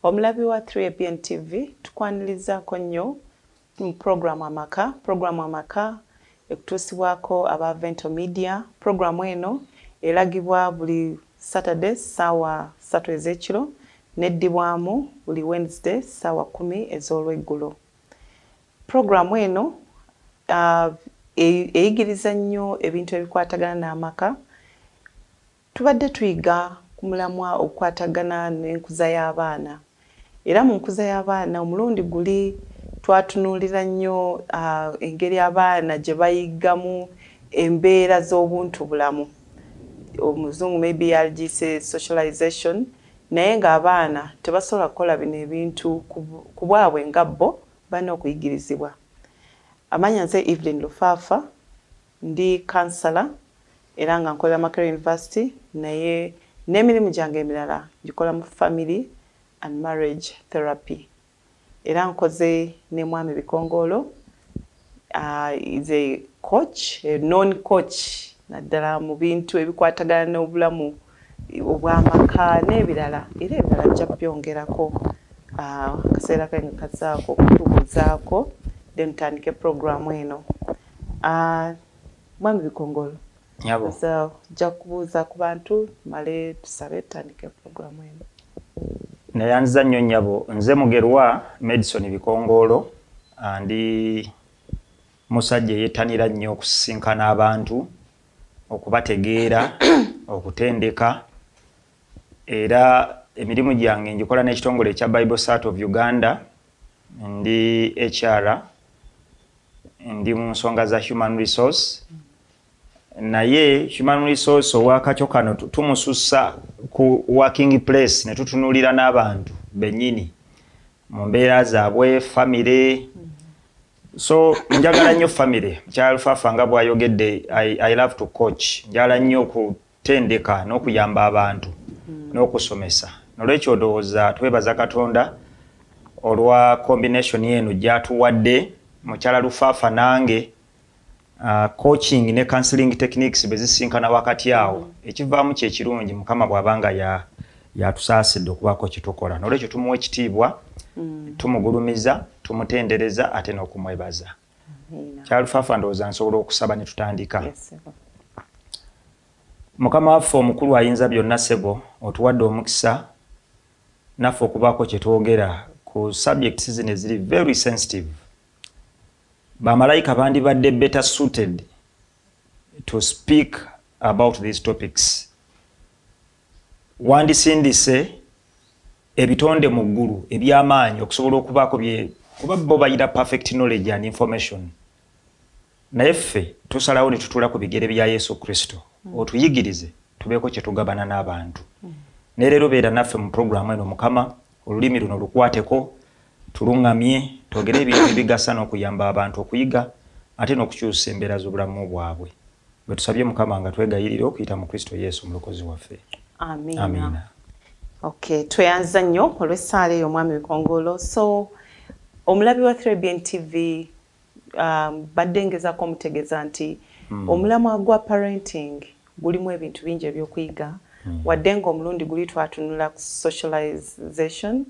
Omulabi wa 3ABN TV, tukwanirizaako nnyo mu puroguramu Amaka. Puroguramu Amaka ekutuusibwako aba Vento Media. Puroguramu eno eragibwa buli Saturday 3:00 ez'ekiro, neddibwamu buli Wednesday 10:00 ez'olweggulo. Puroguramu eno eyigiriza nnyo ebintu ebikwatagana n'amaka. Tubadde tuyiga ku mulamwa okukwatagana n'enkuza y'abaana, era mu nkuza y'abaana omulundi guli twatunuulira nnyo engeri abaana gye bayigamu embeera z'obuntu bulamu. Omuzungu maybe yagiyise socialization, naye ng'abaana tebasobola kukola bino ebintu ku bwabwe nga bo balina okuyigirizibwa. Amanya nze Evelyn Lufaafa, ndi counselor era nga nkolera Makerere University, naye n'emirimu gyange emirala ngikola mu family and marriage therapy. Era nkoze ne Mwami Bikongoolo, is a coach, a known coach, naddala mu bintu ebikwatagana n'obulamu obw'amaka n'ebirala, era ebirala nja byongerako akaseera kange kazaako okutubuuzaako, then tutandike programu eno. Mwami Bikongolo, ojja kubuuza ku bantu, male tusabe, tutandike programu eno. Neyanziza nnyo nnyabo. Nze Mugerwa Madison Bikongoolo, ndi musajja eyettanira nnyo okusisinkana abantu, okubategeera, okutendeka, era emirimu gyange ngikola n'ekitongole ekya Bible Society of Uganda. Ndi HR, ndi mu nsonga za human resource, naye human resource owakakyo kano tumusussa ku working place ne tutunuulira n'abantu bennyini mu mbeera zaabwe, family. So njagala nnyo family. Kyalufaafa nga bw'ayogedde, I love to coach. Njagala nnyo okutendeka n'okuyamba abantu n'okusomesa. Nolwekyo ndowooza twebaza Katonda olwa combination eno gyatuwadde mukyala Lufaafa nange. Coaching ne counseling techniques bwe zisinkana wakati awo, ekivaamu kyekirungi, Mukama bw'abanga yatusaasidde okubaako kyetukola. Nolwekyo tumuwa ekitiibwa, tumugulumiza, tumutendereza ate n'okumwebaza. Kyalufaafa, ndowooza nsobola okusaba ne tutandika. Mukama waffe omukulu ayinza byonna, ssebo, otuwadde omukisa naffe okubaako kye twogera ku subjects zino eziri very sensitive. Bamalayika bandibadde better suited to speak about these topics. Wandisindise ebitonde mu ggulu ebyamaanyi okusobola okubaako bye, kuba bo bayina perfect knowledge and information, naye ffe tusalawo ne tutuula ku bigere bya Yesu Kristo, otuyigirize tubeeko kye tugabana n'abantu. Ne leero beera naffe mu puroguramu eno, Mukama. Olulimi luno lukwateko, tuluŋŋamye, twogere ebintu ebigasa n'okuyamba abantu okuyiga ate n'okukyusa embeera z'obulamu bwabwe. Bwe tusabye, Mukama, nga twegayirira okuyita mu Kristo Yesu omulokozi waffe. Amiina. Amiina. Okay, tweyanza nnyo olw'essaala eyo, Omwami Bikongolo. So omulabi wa 3BN TV, badde ngezaako omutegeeza nti omulamwa gwa parenting gulimu ebintu bingi ebyokuyiga. Wadde ng'omulundi guli twatunula ku socialization,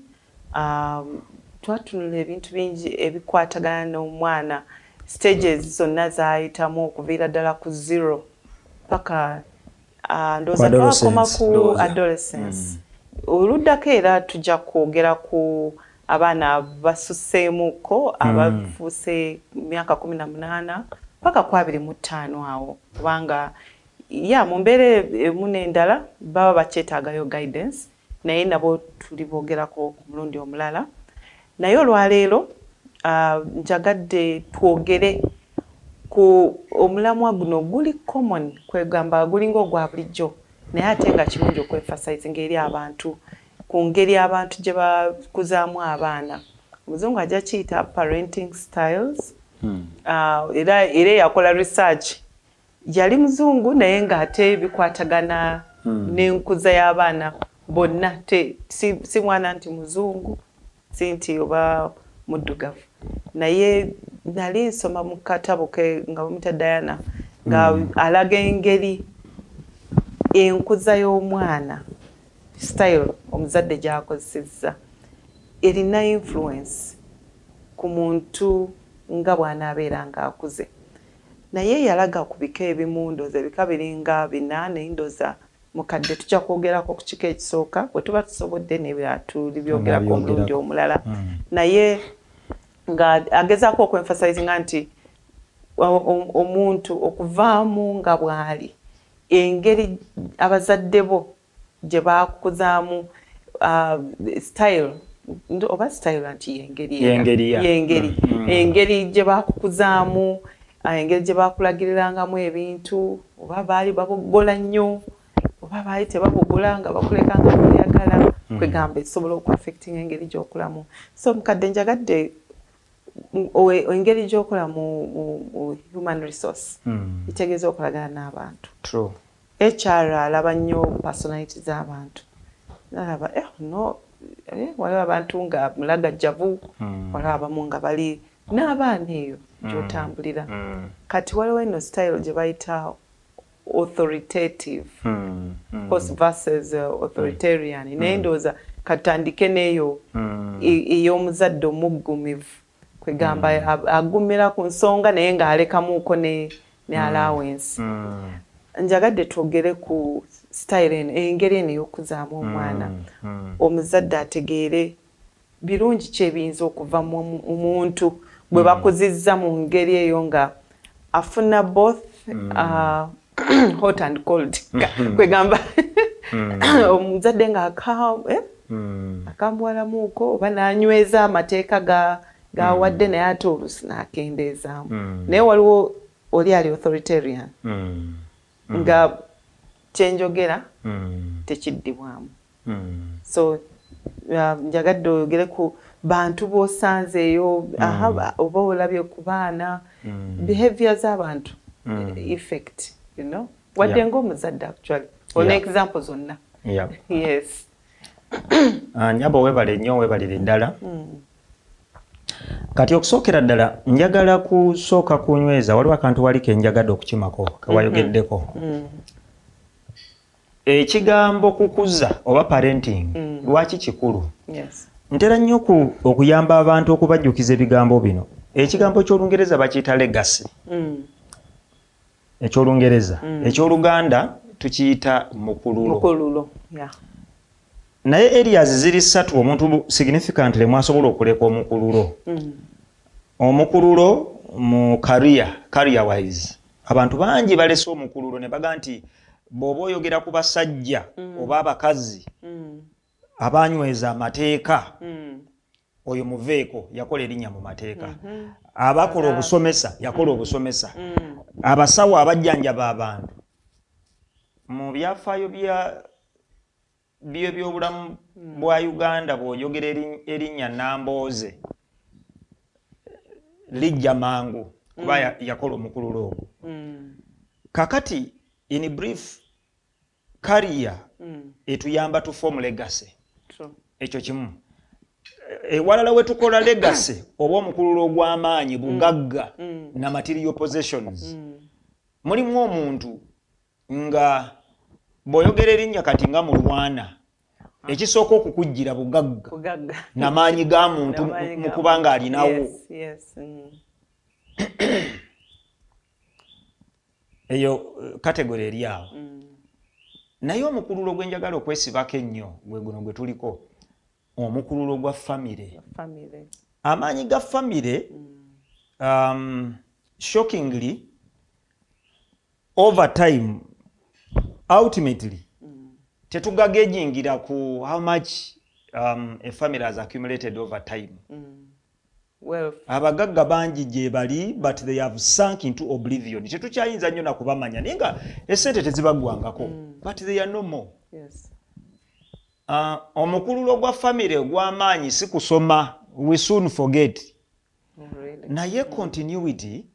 twatunula ebintu bingi ebikwatagana n'omwana, stages zonna zayitamu okuviira ddala ku zero paka ndowooza twakoma ku adolescence. Oluddako era tujja kwogera ku abaana basuseemuko, abafuuse myaka 18 paka ku 25 awo, kubanga ya mu mbeera emu n'endala baba bakyetaagayo guidance, naye nabo tuli boogerako ku mulundi omulala. Naye olwaleero njagadde twogere ku omulamwa guno. Guli common, kwegamba gulinga ogwa bulijjo, naye ate nga kirungi okwemphasizinga eri abantu ku ngeri abantu gye bakuzaamu abaana. Omuzungu ajja kiyita parenting styles. Era eyakola research yali muzungu, naye ng'ate bikwatagana n'enkuza y'abaana bonna. Si mwana nti muzungu, si nti oba muddugavu. Naye nali nsoma mu katabo ke nga bamuyita Diana, nga alaga engeri enkuza y'omwana, style omuzadde gy'akozesezza. Erina influence ku muntu nga bw'anaabeera ng'akuze. Naye yalaga ku bika ebimu, ndooza ebika biringa bina, naye ndooza mukadde tujja kwogerako ku kika ekisooka bwe tuba tusobodde, n'ebirala tulibyogerako omulundi omulala. Naye nga agezaako okwemphasizinga nti omuntu okuvaamu nga bw'ali, engeri abazadde bo gye bakuzaamu, style oba style nti yengeri yengeri engeri gye bakukuzaamu, engeri gye bakulagirirangamu ebintu, oba baali baboggola nnyo oba baali tebaboggola, nga bakuleka nga bw'oyagala, kwegamba esobola okuaffectinga engeri gy'okulamu. So mukadde, njagadde engeri gy'okola mu human resource, kitegeeza okolagana n'abantu. HR alaba nnyo personality z'abantu, nalaba no waliwo abantu nga mulagajjavu, waliwo abamu nga bali n'abaana eyo gy'otambulira. Kati waliwo eno style gye bayita authoritative course versus authoritarian. Naye ndowooza katandike n'eyo ey'omuzadde omuggumivu, kwegamba agumira ku nsonga naye ng'alekamuuko ne allowance. Njagadde twogere ku style eno, engeri eno ey'okuzaamu omwana, omuzadde ategeere birungi ki ebiyinza okuva mu muntu bwe bakuzizza mu ngeri eyo, nga afuna both hot and cold, kwegamba omuzadde nga akambuwalamuuko oba n'anyweza amateeka gawadde, naye ate oluusi n'akendeezaamu. Naye waliwo oli ali authoritarian, nga kyenjogera tekiddibwamu. So njagadde oyogere ku bantu b'osanzeeyo, oba olabye ku baana, behavior z'abantu, effect, wadde ng'omuzadde actually olina example zonna. Yes. Nyabo, weebale nnyo, weebalire ddala. Kati okusookera ddala njagala kusooka kunyweza, waliwo akantu wali kenjagadde okukimako kewayogeddeko, ekigambo kukuza oba parenting. Lwaki kikulu? Ntera nnyo okuyamba abantu okubajjukiza ebigambo bino. Ekigambo ky'Olungereza bakiyita legacy, ekyolungereza. Ekyoluganda tukiyita mukululo. Naye areas ziri ssatu omuntu significantly mwasobola okuleka omukululo. Omukululo mu career, career wise, abantu bangi balese omukululo ne baga nti bw'oba oyogera ku basajja oba abakazi abanyweza amateeka, oyo muveeko, yakola erinnya mu mateeka. Abakola obusomesa, yakola obusomesa. Abasawo abajjanjaba abantu mu byafaayo bya by'ebyobulamu bwa Uganda, bw'oyogera erinnya Nambooze lijja mangu kuba yakola omukululo ogwo. Kakati in brief, career etuyamba to form legacy. Ekyo kimu. Ewalala we tukola legacy oba omukululo ogw'amaanyi, bugagga na material possessions. Mulimu omuntu nga bw'oyogera erinnya kati nga Mulwana, ekisooka okukujjira bugagga Bugagga. namaanyi ga muntu N'amaanyi mu ga kuba nga alinawo. Eyo category eri awo. Naye omukululo gwe njagala okwesibako ennyo gwe guno gwe tuliko, omukululo gwa famire. Family. Amaanyi ga famire, shockingly, over time, ultimately tetugagejingira ku how much a family has accumulated over time. Wealth. Abagagga bangi gye bali, but they have sunk into oblivion, tetukyayinza nnyo nakubamanya, naye nga esente tezibaggwangako, but they are no more. Omukululo gwa famire ogw'amaanyi si kusoma, we soon forget. Oh, really? Naye continuity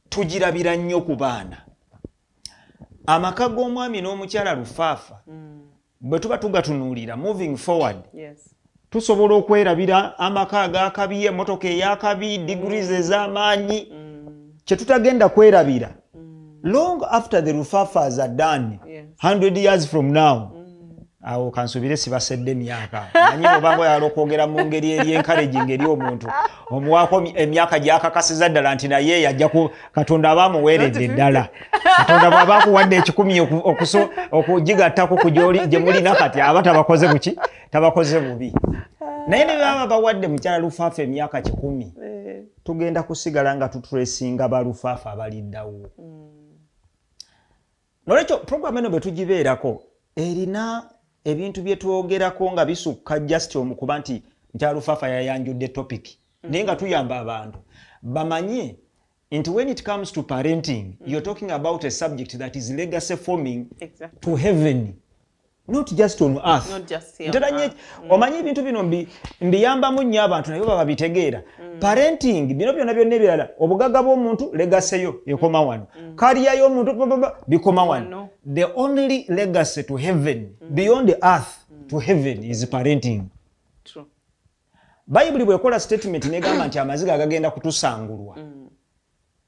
tugirabira nnyo ku baana. Amaka g'omwami n'omukyala Lufaafa, bwe tuba tugatunuulira moving forward, tusobola okwerabira amaka agakabi, emmotoka eyakabi, degrees ez'amaanyi. Kye tutagenda kwerabira long after the Lufaafas are done, 100 years from now, Awo kansubire sibasedde emyaka. Manyi obanga oyagala okwogera mu ngeri eri encouraging eri omuntu, omuwaako emyaka gyakakasiza ddala nti naye yajja ku Katonda aba amuweeredde ddala. Katonda bw'aba akuwadde 100 okugigattako ku gy'oli gye mulina kati, aba tabakoze buki, tabakoze bubi. Naye ne baba bawadde mukyala Lufaafa emyaka 100, tugenda kusigala nga tutracinga balufaafa abaliddawo. Nolwekyo program eno bwe tugibeerako erina ebintu bye twogerako nga bisukka just omukuba nti mukyala Lufaafa yayanjudde topic, naye nga tuyamba abantu bamanye nti when it comes to parenting, you're talking about a subject that is legacy forming to heaven, not just on earth. Not just here on Ntera nnyo earth. Omanyi ebintu bino mbiyambamu nnyo abantu naye baba babitegeera. Parenting bino byonna byonna ebirala, obugagga bw'omuntu legacy yo ekoma wano, career y'omuntu bikoma wano. Wano. The only legacy to heaven, beyond the earth to heaven, is parenting. True. Bayibuli bw'ekola statement negamba nti amaziga agagenda kutusangulwa,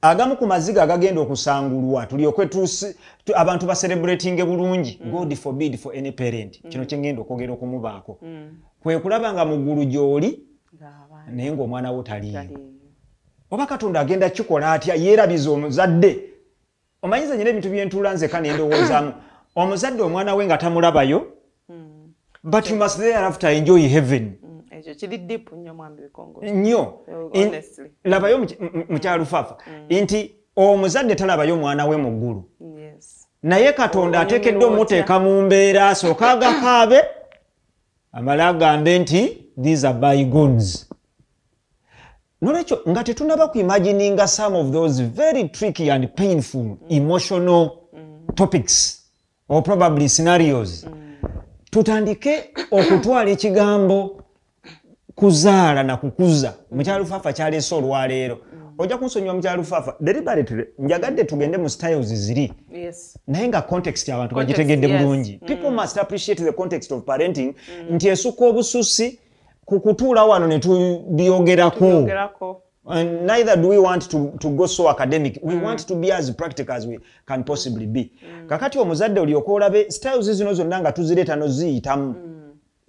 agamu ku maziga agagenda okusangulwa tulyoke abantu bacelebratinge bulungi, God forbid for any parent, kino kyengenda okwogera okumubaako, kwe kulaba nga mu ggulu gy'oli Ng'abaana naye ng'omwana wo taliiyo. Taliiyo. Oba Katonda agenda kikola atya yeerabiza omuzadde? Omanyize nyina ebintu byentuula nzeka nendowoozaamu, omuzadde omwana we nga tamulabayo, but you must thereafter enjoy heaven. Ekyo kiri deep nnyo, mwami Bikongo. Nnyo. Oh, honestly. Labayo mukyala Lufaafa nti omuzadde talabayo mwana we mu ggulu, naye Katonda ateekeddwa omuteeka mu mbeera asooka agakaabe amale agambe nti these are bygones. Nolwekyo nga tetunaba ku imagininga some of those very tricky and painful emotional topics or probably scenarios, tutandike okutwala ekigambo kuzaala na kukuza mukyala Lufaafa kyaleese olwaleero. Ojja kunsonyiwa, mukyala Lufaafa, deliberately njagadde tugende mu styles ziri, naye nga context abantu Context, bagitegedde bulungi. People must appreciate the context of parenting, nti esukka obususi ku kutuula wano ne tubyogerako. Tubyogerako. And neither do we want to go so academic. We want to be as practical as we can possibly be. Kakati omuzadde olyoka olabe styles zino zonna nga tuzireeta noziyitamu,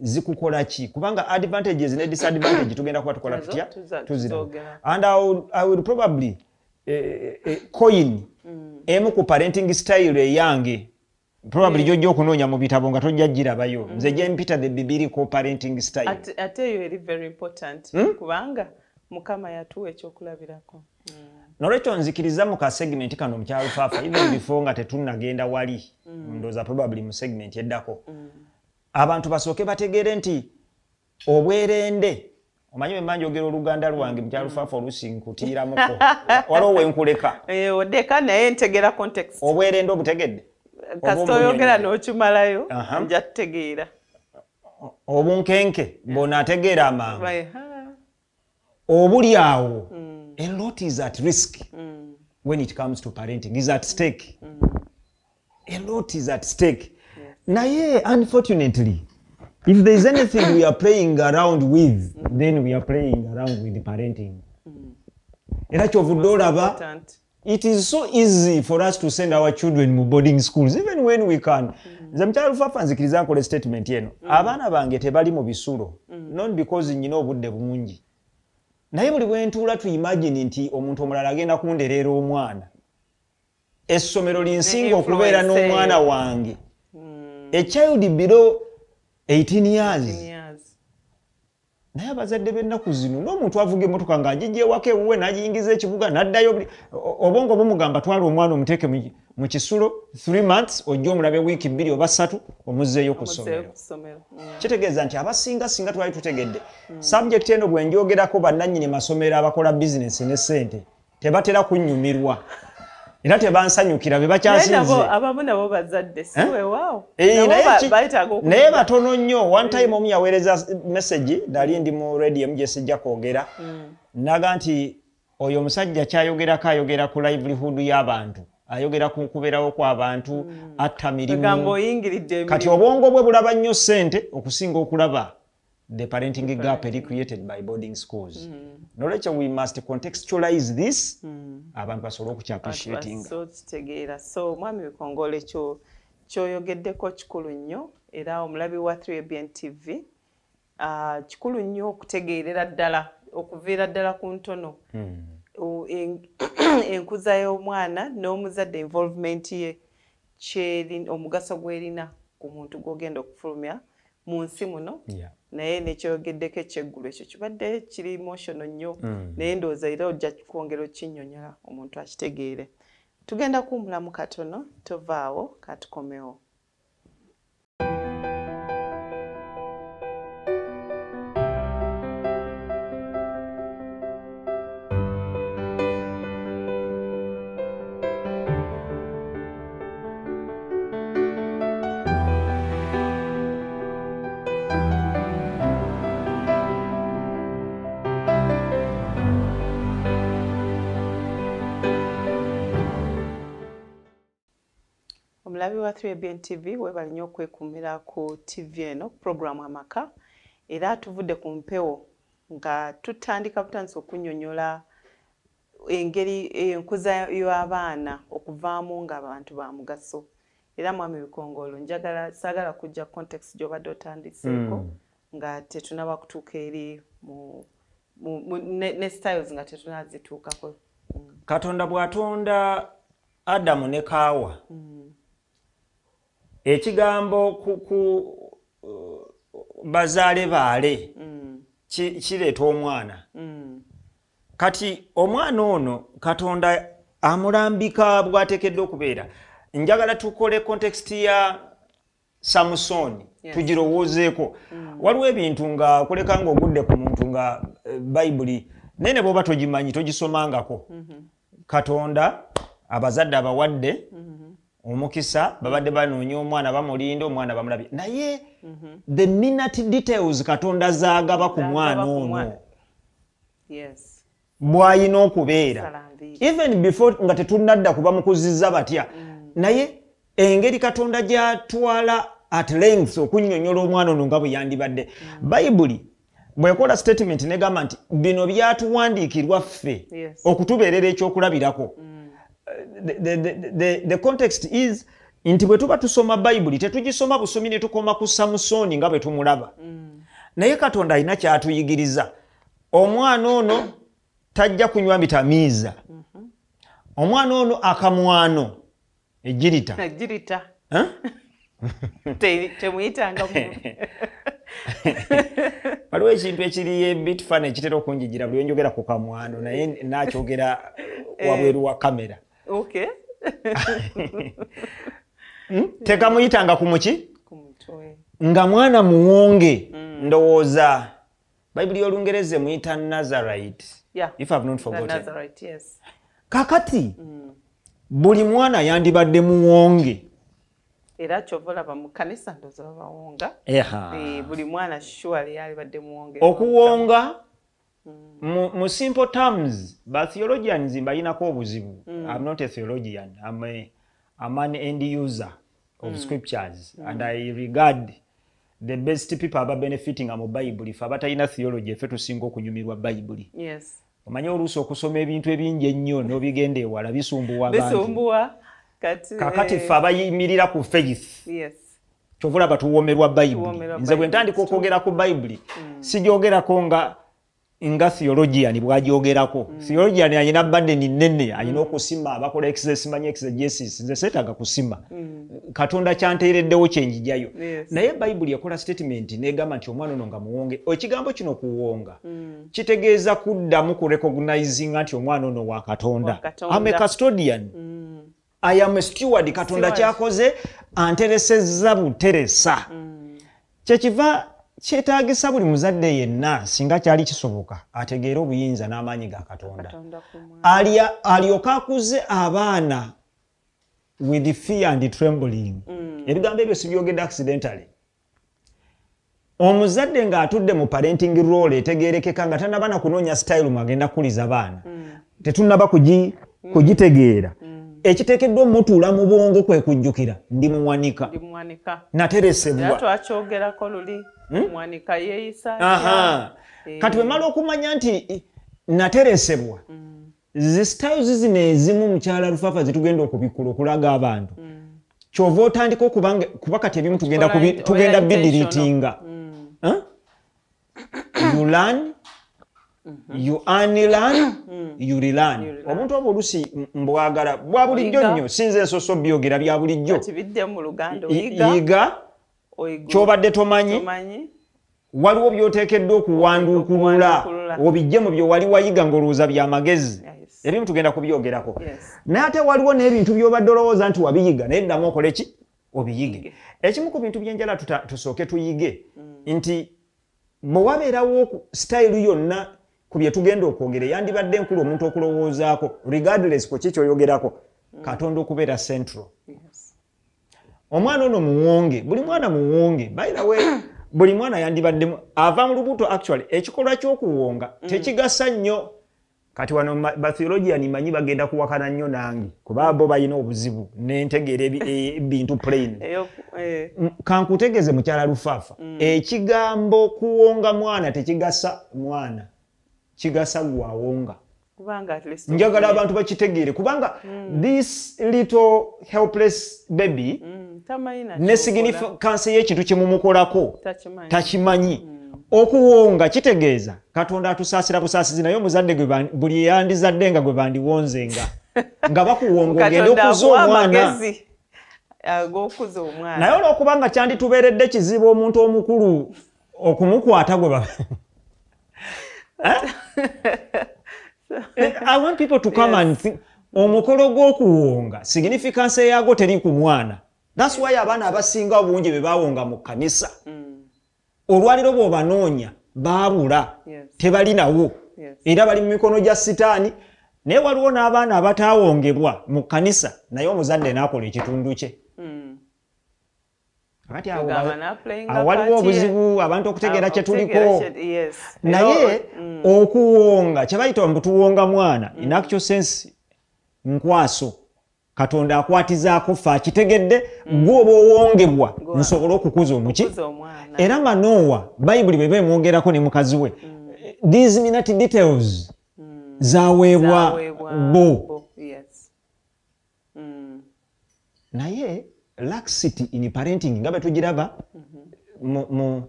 zikukola ki, kubanga advantages ne disadvantage tugenda kuba tukola Nazo tutya tuziraba. Tuzogera. And I will probably coin emu ku parenting style eyange, probably gyojja okunoonya mu bitabo nga tojja girabayo, nze gye mpita the biblical parenting style. Ate eyo eri very important, kubanga Mukama yatuwa ekyokulabirako. Nolwekyo nzikiriza mu ka segment kano, mukyala Lufaafa, even before nga tetunnagenda wali, ndowooza probably mu segment eddako, abantu basooke bategeere nti obwerende, omanyi bwe mba njogera oluganda lwange, mukyala Lufaafa, oluusi nkutiiramuko, waliwo wenkuleka. Eh, odeka naye ntegeera context. Obwerende obutegedde? Kasita oyogera n'okimalayo, nja tutegeera. Obunkenke bw'onaategeera amangu. Right, ha. Obuli awo, a lot is at risk when it comes to parenting, is at stake. A lot is at stake. Naye unfortunately, if there is anything we are playing around with, then we are playing around with parenting. Era kyovudde olaba Important. it is so easy for us to send our children mu boarding schools even when we can. Nze mukyala Lufafa nzikiriza nkola statement eno, abaana bange tebali mu bisulo, not because nyina obudde bungi, naye buli bwe ntuula to imagine nti omuntu omulala agenda kundereera omwana, essomero linsinga okubeera influence n'omwana wange, a child below 18 years. 18 years. Naye abazadde b'ennaku zino, n'omuntu avuga emmotoka ng'agijja ewaka ewuwe n'agiyingiza ekibuga n'addayo, obwongo bumugamba twala omwana omuteeke mu kisulo 3 months, ojje omulabe wiiki 2 oba 3, omuzzeeyo ku Omuzzeeyo ssomero. ku ssomero. Kitegeeza nti abasinga singa twali tutegedde subject eno, bwe njogerako bannannyini masomero abakola bizinesi ne ssente tebatera kunnyumirwa era tebansanyukira be Naye nabo bakyasinze. Abamu nabo bazadde si weewaawo. Eh, Nabo naye beetaaga okuyiga. Naye batono nnyo. One time omu yaweereza message, nali ndi mu radio emu gye sijja kwogera, naga nti oyo omusajja kyayogerako ayogera ku livelihood y'abantu, ayogera ku kubeerawo kw'abantu, atta Ogamba mirimu. oyingiridde Kati emirimu. obwongo bwe bulaba nnyo ssente okusinga okulaba the parenting gap eri created by boarding schools. Nolwekyo we must contextualize this, abantu basobole okukyappreciatinga. So kitegeera. So mwami Bikongole, kyo kyoyogeddeko kikulu nnyo. Era omulabi wa 3ABN TV, kikulu nnyo okutegeerera ddala, okuviira ddala ku ntono, enkuza y'omwana n'omuzadde, involvement ye, omugaso gw'erina ku muntu gw'ogenda okufulumya mu nsi muno. Naye nekyogeddeko ekyeggulo ekyo kibadde kiri emotional nnyo, naye ndowooza era ojja kwongera okinnyonnyola omuntu akitegeere. Tugenda kuwummulamu katono, tovaawo, katukomewo. Omulabi wa 3ABN TV, webale nnyo okwekuumira ku TV eno, programu Amaka. Era tuvudde ku mpewo nga tutandika butandisi okunnyonnyola engeri enkuza y'abaana okuvaamu ng'abantu ba mugaso. Era Mwami Bikongolo, njagala, saagala kujja context gy'obadde otandiseeko nga tetunaba kutuuka eri ne styles nga tetunazituukako. Katonda bw'atonda Adamu ne Kaawa, ekigambo ku bazaale baale kireeta omwana. Kati omwana ono Katonda amulambika bw'ateekeddwa okubeera. Njagala tukole context ya Samusoni, tugirowoozeeko. Waliwo ebintu nga kuleka ng'ogudde ku muntu nga Bayibuli naye ne bw'oba togimanyi, togisomangako. Katonda abazadde abawadde omukisa, babadde banoonya omwana, bamulinda omwana, bamulabye, naye the minute details Katonda zaagaba ku mwana ono bw'alina okubeera, even before nga tetunnadda kuba mukuzizza batya, naye engeri Katonda gy'atwala at length okunnyonnyola omwana ono nga bwe yandibadde. Bayibuli bw'ekola statement negamba nti bino byatuwandiikirwa ffe okutubeerera ekyokulabirako, the context is nti bwe tuba tusoma Bayibuli, tetugisoma busomi ne tukoma ku Samusooni nga bwe tumulaba, naye Katonda alina kyatuyigiriza. Omwana ono tajja kunywa bitamiiza, omwana ono akamwano ejirita. Ejirita temuyitanga. Waliwo ekintu ekiri bit funny ekitera okunjijira buli wenjogera ku kamwano, naye nakyogera wabweru wa kamera. Tekamuyitanga ku muki, nga mwana muwonge. Ndowooza Bayibuli y'Olungereza emuyita Nazarite, if I've not forgotten. Nazarite, yes. Kakati buli mwana yandibadde muwonge. Era kyova olaba mu kanisa ndowooza babawonga. Buli mwana surely yalibadde muwonge. Okuwonga mu simple terms, ba theologians mbayinako obuzibu. I'm not a theologian, I'm an end user of scriptures, and I regard the best people aba benefiting mu Bayibuli fe abatalina theology, ffe tusinga okunyumirwa Bayibuli. Omanyi oluusi okusoma ebintu ebingi ennyo n'obigenda ewala bisumbuwa abantu. Bisumbuwa kati. Kakati ffe abayimirira ku faith, kyova olaba tuwoomerwa Bayibuli. Nze bwe ntandika okwogera ku Bayibuli, sigyogerako nga theologian bw'agyogerako. Theologian alina burden nnene, alina okusima, abakola simanyi exegesis. Nze seetaaga kusima. Katonda kyanteereddewo kyenjijayo. Naye Bayibuli ekola statement n'egamba nti omwana ono nga muwonge. Ekigambo kino kuwonga kitegeeza kuddamu ku recognizinga nti omwana ono wa Katonda. I'm a custodian. I am a steward. Katonda kyakoze anteresezza buteresa. Kyekiva kyetaagisa buli muzadde yenna, singa kyali kisoboka, ategeere obuyinza n'amaanyi ga Katonda, alyoke akuze abaana with fear and trembling. Ebigambo ebyo sibyogedde accidentally. Omuzadde ng'atudde mu parenting role etegeerekeka, nga tannaba na kunoonya style mwagenda kukuliza baana, tetunnaba kugitegeera, ekiteekeddwa omutuula mu bwongo kwe kujjukira ndi muwanika, Ndi muwanika. Nateresebwa. Era twakyogerako luli, muwanika yeeyisa. Kati bwe mala okumanya nti nateresebwa, zi styles zino ezimu, mukyala Lufafa, zitugenda okubikkula okulaga abantu. Kyova otandika okubanga kuba kati ebimu tugenda bidiritinga. You learn, you unlearn, you relearn. Omuntu obwo oluusi mbwagala bwa bulijjo nnyo, sinze nsoso byogera bya bulijjo. Yiga ky'obadde tomanyi, waliwo by'oteekeddwa okuwanduukulula obijje mu bye wali wayiga ng'olowooza by'amagezi. Ebimu tugenda kubyogerako. Naye ate waliwo n'ebintu by'obadde olowooza nti wabiyiga naye ddamu okole ki? Obiyige. Ekimu ku bintu by'enjala tusooke tuyige nti bwe wabeerawo sitayiro yonna ku bye tugenda okwogera yandibadde enkulu omuntu okulowoozaako regardless ku ki ky'oyogerako, Katonda okubeera central. Omwana ono muwonge, buli mwana muwonge. By the way, buli mwana yandibadde ava mu lubuto. Actually ekikolwa ky'okuwonga tekigasa nnyo. Kati wano batheologian manyi bagenda kuwakana nnyo nange kuba bo balina obuzibu n'entegeera ebintu plain. Kankutegeeze mukyala Lufaafa, ekigambo kuwonga mwana tekigasa mwana, kigasa gwawonga. Njagala abantu bakitegeere kubanga this little helpless baby ne significance y'ekintu kye mumukolako takimanyi. Okuwonga kitegeeza Katonda atusaasira busaasizi, naye omuzadde buli yandizadde nga gwe bandiwonzenga nga bakuwonga ogende okuza omwana. Naye olwokubanga kyanditubeeredde kizibu omuntu omukulu okumukwata gwe. I want people to come and think. Omukolo gw'okuwonga significance yago teri ku mwana. That's why abaana abasinga obungi be bawonga mu kkanisa. Olwaliro bw'obanoonya baabula, tebalinawo, era bali mu mikono gya Sitaani. Naye waliwo n'abaana abataawongebwa mu kkanisa naye omuzadde n'akola ekitundu kye. Kati awo waliwo obuzibu abantu okutegeera kye tuliko. Naye okuwonga kye bayita mbu tuwonga mwana, in actual sense nkwaso. Katonda akwatizaako ffe akitegedde gwe oba owongebwa nsobole okukuza omuki. Era Manowa Bayibuli bw'eba emwogerako ne mukazi we, these minute details zaweebwa bo. Naye laxity in parenting nga bwe tugiraba mu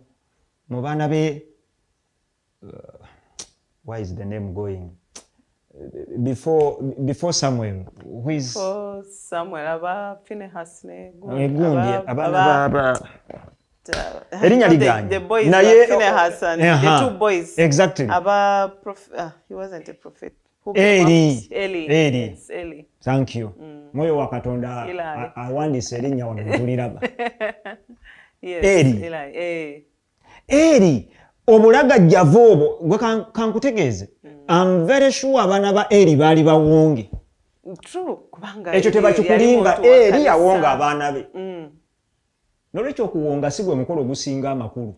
baana be, why is the name going? Before Samuel, who is before Samuel, aba Phinehas ne gundi abaana ba erinnya liganye naye Phinehas and the two boys. Exactly. Aba he wasn't a prophet. Eli. Eli. Yes, Eli. Thank you. Mwoyo wa Katonda awandiise erinnya wano tuliraba. Eli. Eli. Obulagajjavu obwo gwe kankutegeeze. I'm very sure abaana ba Eli baali bawonge. Ekyo tebakikulimba. Eli yawonga abaana be. Nolwekyo okuwonga si gwe mukolo ogusinga amakulu.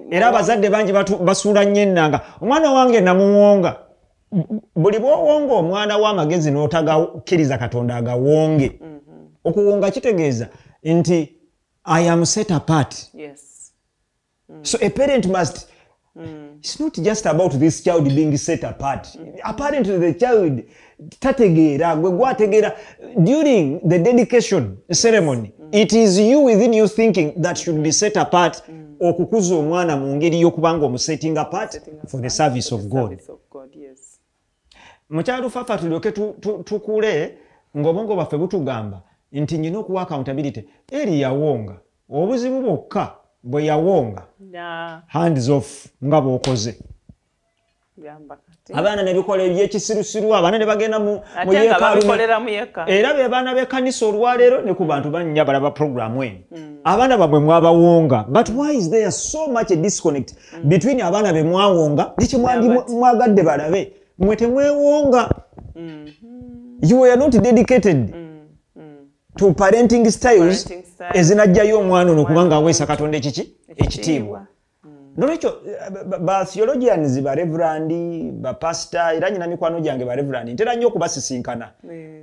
Era abazadde bangi basuula nnyo ennanga. Omwana wange namuwonga. Buli bw'owonga omwana w'amagezi n'otagakkiriza Katonda agawonge. Okuwonga kitegeeza nti I am set apart. Yes. So a parent must. It's not just about this child being set apart. Apparently the child tategeera gwe gwategeera during the dedication ceremony. It is you within you thinking that should be set apart. Okukuza omwana mu ngeri y'okubanga omusetting apart for the service of God. Mukyala Lufaafa tulyoke tukule ng'obwongo bwaffe butugamba nti nyina okuwa accountability. Eri yawonga obuzibu bwokka bwe yawonga hands off nga bw'okoze. Abaana ne bikola ebyekisirusiru, abaana ne bagenda mu yeekaalu era be baana b'ekkanisa olwaleero ne ku bantu bannya balaba programu eno. Abaana baabwe mwabawonga, but why is there so much a disconnect between abaana be mwawonga ne kye mwagadde balabe? Mwe temwewonga. You were not dedicated to parenting styles ezinajjayo omwana ono kubanga aweesa Katonda ekiki ekitiibwa. Nolwekyo ba theologians, ba reverend, ba pastor, era nyina mikwano gyange ba reverend ntera nnyo okubasisinkana.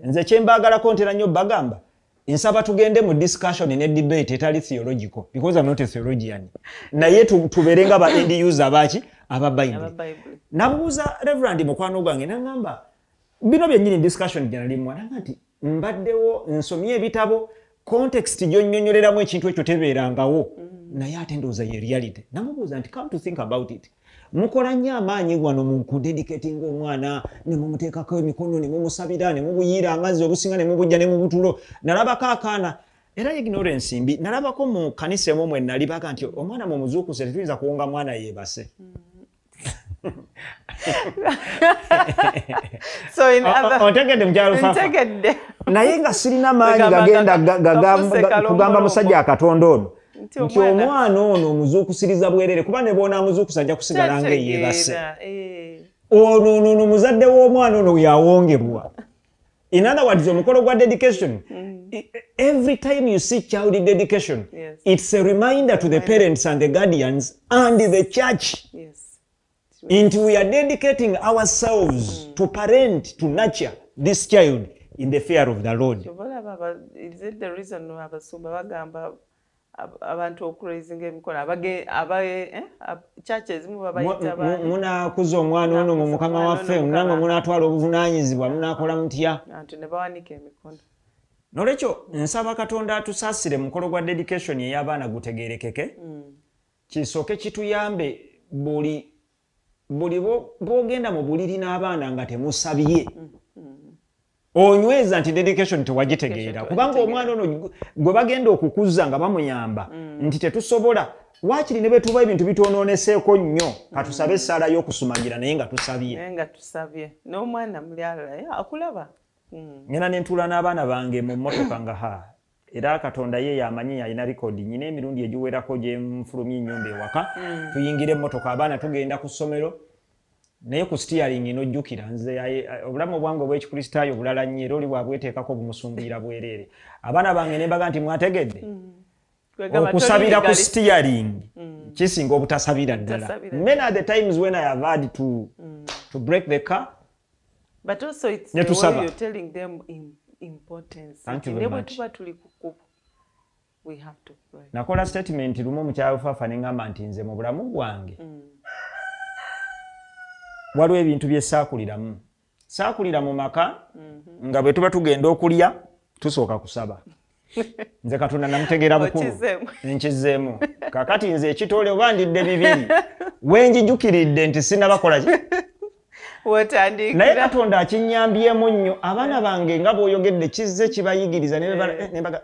Nze kye mbaagalako ntera nnyo bagamba nsaba tugende mu discussion ne debate etali theological because I'm not a theologian. Naye tubeere nga ba end user abaki aba Bible. Nabuuza reverend mukwano gwange nangamba bino byennyini discussion gye nalimu, nanga nti mbaddewo nsomye ebitabo Context gy'onnyonnyoleramu ekintu ekyo tebeerangawo, naye ate ndowooza ye reality. Namubuuza nti, "Come to think about it, mukola nnyo amaanyi wano mu kudedicatinga omwana, ne mumuteekako emikono, ne mumusabira, ne mubuyiira amazzi obusinga, ne mubujja ne mubutulo. Nalabako akaana, era ignorance mbi, nalabako mu kanisa emu mwe nali baga nti omwana mumuzuukuse, tetuyinza kuwonga mwana yeebase." So in other Ontegedde, mukyala Lufafa? Ntegedde. Naye nga sirina maanyi Kwegamba gagenda kafuuse kugamba kalombolombo. musajja akatonda ono Nti nti omwana ono omuzuukusiriza bwerere, kuba ne bw'onaamuzuukusa ajja kusigala nga eyeebase. Tategeera, eh. Ono ono ono muzadde w'omwana ono yawongebwa. In other words, omukolo gwa dedication, every time you see child dedication, it's a reminder to the parents and the guardians and the church nti we are dedicating ourselves to parent, to nurture this child in the fear of the Lord. Kyova olaba is it the reason abasumba bagamba abantu okuraisinga emikono, church ezimu babayita baani? Munaakuza omwana ono mu Munaakuza Mukama omwana waffe, ono munange, Mukama. Munaatwala obuvunaanyizibwa, munaakola mutya? Abantu ne bawanika emikono. Nolwekyo nsaba Katonda atusaasire, mukolo gwa dedication ey'abaana gutegerekeke, kisooke kituyambe. Buli bw'ogenda mu buliri n'abaana nga temusabye, onyweza nti dedication tewagitegeera, Dedication kubanga tewagitegeera. omwana ono gwe bagenda okukuza nga bamuyamba nti tetusobola, waakiri ne betuba ebintu bitwonooneseeko nnyo, katusabe essaala y'okusumagira, naye nga tusabye. Naye nga tusabye n'omwana muli alala, akulaba. Ngenda nentuula n'abaana bange mu mmotoka nga ha, era Katonda ye yamanyi, alina record. Nyina emirundi egiwerako gye nfulumya ennyumba ewaka, tuyingira emmotoka, abaana tugenda ku ssomero, naye ku steering n'ojjukira nze obulamu obwange obw'Ekikristaayo bulala nnyo, era oli bwabweteekako bumusumbuyira bwereere. Abaana bange ne mbaga nti mwategedde, Kwegamba okusabira ku toli steering kisinga obutasabira ddala. Obutasabira. Many are the times when I have had to break the car. But also it's Ne the way tusaba. you're telling them importance. Thank you Nti very ne bwe much. tuba tuli ku kkubo, we have to pray. Nakola statement lumu mukyalo Faafa, ne ŋŋamba nti nze mu bulamu bwange waliwo ebintu bye saakuliramu. Saakulira mu maka nga bwe tuba tugenda okulya tusooka kusaba. Nze Katonda namutegeera bukulu. Okizzeemu. Nkizeemu. Kakati nze ekitole oba ndidde bibiri, wenjijukiridde nti sinnabakola ki. Wotandikira. Naye Katonda akinnyambyemu nnyo. Abaana bange, nga bw'oyogedde, kizze kibayigiriza ne bebala, ne baga,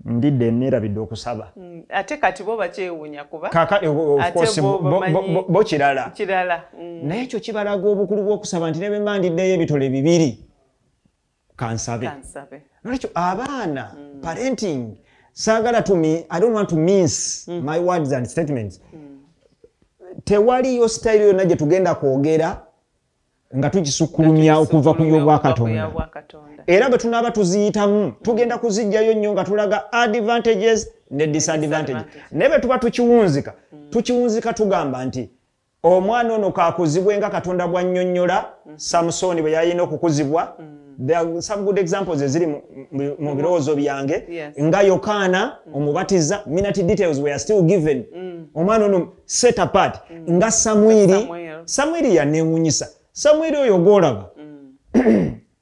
ndidde neerabidde okusaba. Ate kati bo bakyewuunya kuba Of ate course, bo bamanyi bo kirala. Kirala. Naye ekyo kibalaga obukulu bw'okusaba, nti ne bwe mba ndiddeyo ebitole bibiri, kansabe. Kansabe. Nolwekyo abaana, parenting, saagala to me, I don't want to mince my words and statements. Tewaliyo style yonna gye tugenda kwogera nga tugisukkulumya okuva ku y'Obwakatonda. Obwakatonda. Era bwe tunaaba tuziyitamu, tugenda kuzijjayo nnyo nga tulaga advantages ne disadvantages. Disadvantages. Naye bwe tuba tukiwunzika, tukiwunzika tugamba nti omwana ono kakuzibwe nga Katonda bw'annyonnyola Samusooni bwe yalina okukuzibwa. There are some good examples eziri mu birowoozo byange, nga Yokaana Omubatiza. Minute details were still given. Omwana ono set apart nga Samwiri. Samuel. Samwiri yaneewuunyisa. Samwiri oyo gw'olaba,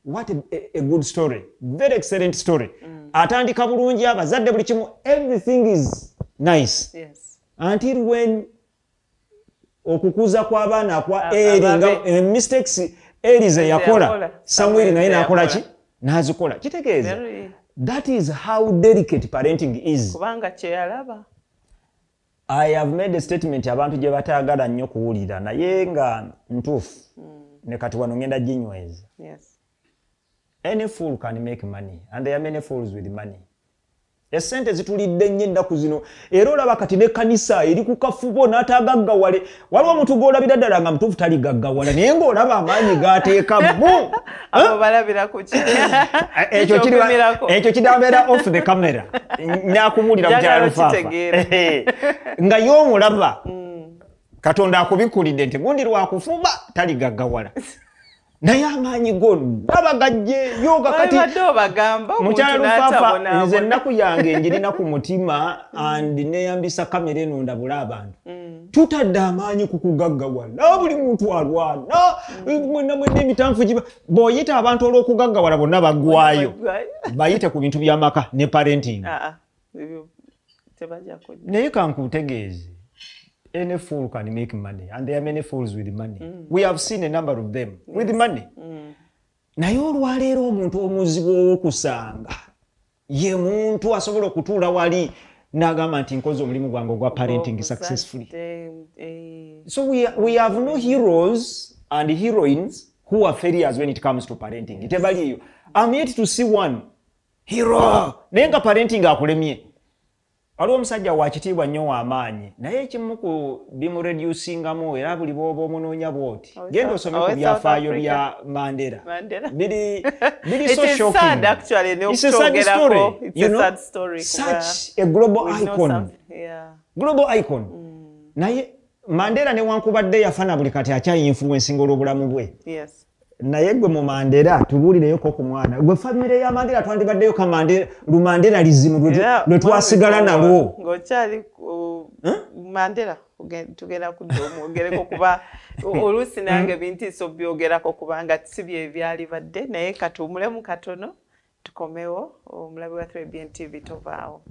what a good story, very excellent story. Atandika bulungi, abazadde buli kimu, everything is nice until when okukuza kw'abaana kwa Eri nga ababe. Mistakes Eri ze yakola, yakola, Samwiri naye Samwiri n'akola ze ki? N'azikola. Kitegeeza that is how delicate parenting is. Kubanga kyeyalaba. I have made a statement abantu gye bataagala nnyo kuwulira, naye nga ntuufu, ne kati wano ngenda ginyweza. Any fool can make money, and there are many fools with money. Esente zitulidde nnyo ennaku zino, era olaba kati n'ekkanisa eri ku kafubo n'atagaggawale. Waliwo omuntu gw'olabira ddala nga mutuufu taligaggawala, naye ng'olaba amaanyi g'ateekamu. Abo balabira ku ki? Ekyo Ekyokumirako. Ekyo kinabeera off the camera, nakubuulira Njagala mukyalo Faafa. okitegeera. Nga y'omulaba, Katonda akubikulidde nti gundi lwakufuba taligaggawala, naye amaanyi gonna bagajjeyo nga kati Babadde obagamba omuntu mukyala Lufaafa, n'atabonaabona. nze ennaku yange njirina ku mutima, and neyambisa kamera eno ndabule abantu. Tutadde amaanyi ku kugaggawala, buli muntu alwana, mwenna mwenna emitanfu giba. Bw'oyita abantu olw'okugaggawala bonna baggwayo, bayite ku bintu by'amaka ne parenting. Naye kankutegeeze, any fool can make money, and there are many fools with money. We have seen a number of them with money. Naye olwaleero omuntu omuzibu ow'okusanga ye muntu asobola okutuula wali n'agamba nti nkoze omulimu gwange ogwa parenting successfully. So we have no heroes and heroines who are failures when it comes to parenting. Tebaliyo. I'm yet to see one hero naye nga parenting akulemye. Waliwo omusajja wa kitiibwa nnyo w'amaanyi, naye ekimu ku bimureducingamu era buli bw'oba omunoonya bw'oti, genda osome ku byafaayo bya Mandela. Biri so shocking. It's a sad story. You know, such a global icon. Global icon. Naye Mandela newankubadde yafana buli kati akyayi influencing olw'obulamu bwe. Naye gwe mu Mandela tubuulireyoko ku mwana gwe famire ya Mandela twandibaddeyo ka Mandela Lumandela lizimu lwe twasigala nalwo. Ng'okyali Mandela tugenda kudda omwogereko kuba oluusi nange bintiisa obyogerako kubanga si bye byalibadde, naye katuwummulemu katono tukomewo. Omulabi wa 3BN TV tovaawo.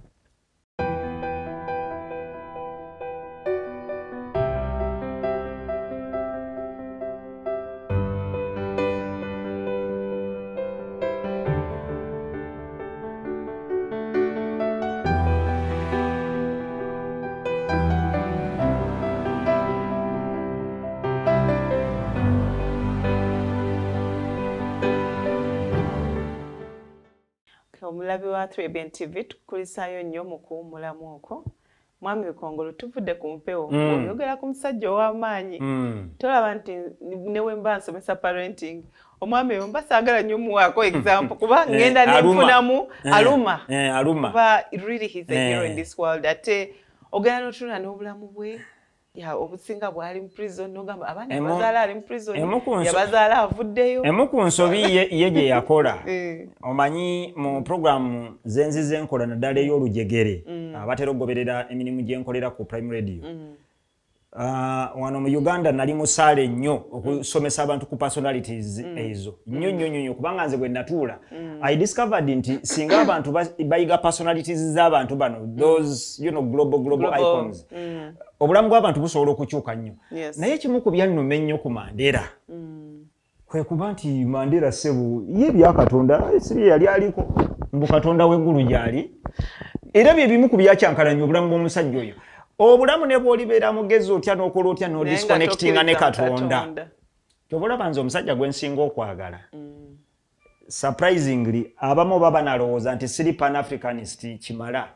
Omulabi wa 3BN TV tukulisaayo nnyo mu kuwummulamu okwo. Mwami Bikongolo, tuvudde ku mpewo, oyogera ku musajja ow'amaanyi. Tolaba nti ne bwe mba nsomesa parenting, omwami oyo mba saagala nnyo muwaako example kuba ngenda nenfunamu aluma. Kuba really he's a hero in this world. Ate ogenda n'otunula n'obulamu bwe obusinga bwali mu prison, n'ogamba abaana yabazaala ali mu prison, yabazaala avuddeyo. Emu ku nsobi ye gye yakola, omanyi mu programu zenzize nkola naddala ey'olujegere, abatera okugoberera emirimu gye nkolera ku Prime Radio. Wano mu Uganda nali musaale nnyo okusomesa abantu ku personalities ezo nnyo nnyo nnyo, kubanga nze bwe natuula I discovered nti singa abantu bayiga personalities z'abantu bano, those you know global icons, obulamu bw'abantu busobola okukyuka nnyo. Naye ekimu ku byannuma ennyo ku Mandela kwe kuba nti Mandela ssebo ye bya Katonda si bye yali aliko, mbu Katonda w'eggulu gy'ali, era bye bimu ku byakyankalanya obulamu bw'omusajja oyo. Obulamu ne bw'olibeera mugezi otya n'okola otya n'odisconnectinga ne Katonda. Ky'oba olaba nze omusajja gwe nsinga okwagala, surprisingly abamu baba nalowooza nti siri pan-Africanist kimala,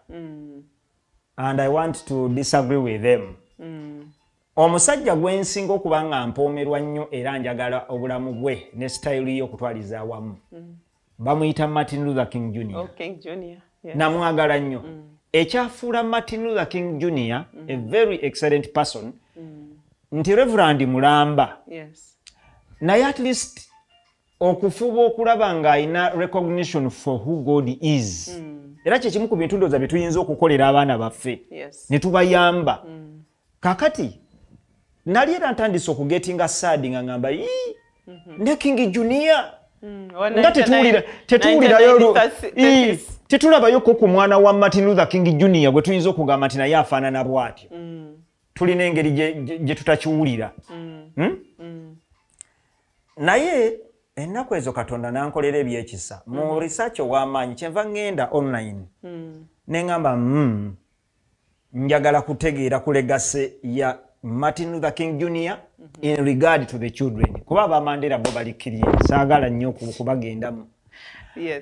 and I want to disagree with them. Omusajja gwe nsinga okuba nga mpoomerwa nnyo era njagala obulamu bwe ne style ye okutwaliza awamu, bamuyita Martin Luther King Jr. Namwagala nnyo. Ekyafuula Martin Luther King Jr. A very excellent person, nti Reverend Mulamba. Naye at least okufuba okulaba ng'alina recognition for who God is. Era kye kimu ku bintu ndowooza bye tuyinza okukolera abaana baffe, ne tubayamba. Kakati nali era ntandise okugetinga sad nga ngamba ne King Jr. Nga tetuwulirayo tetulabayoko ku mwana wa Martin Luther King Jr. gwe tuyinza okugamba nti naye afaanana bw'atyo. Tulina engeri gye tutakiwulira. Naye ennaku ezo Katonda n'ankolera ebyekisa mu research ow'amaanyi, kyenva ŋŋenda online ne ŋŋamba njagala kutegeera ku legacy ya Martin Luther King Jr. in regard to the children. Kuba aba Mandela bo bali saagala nnyo kubagendamu.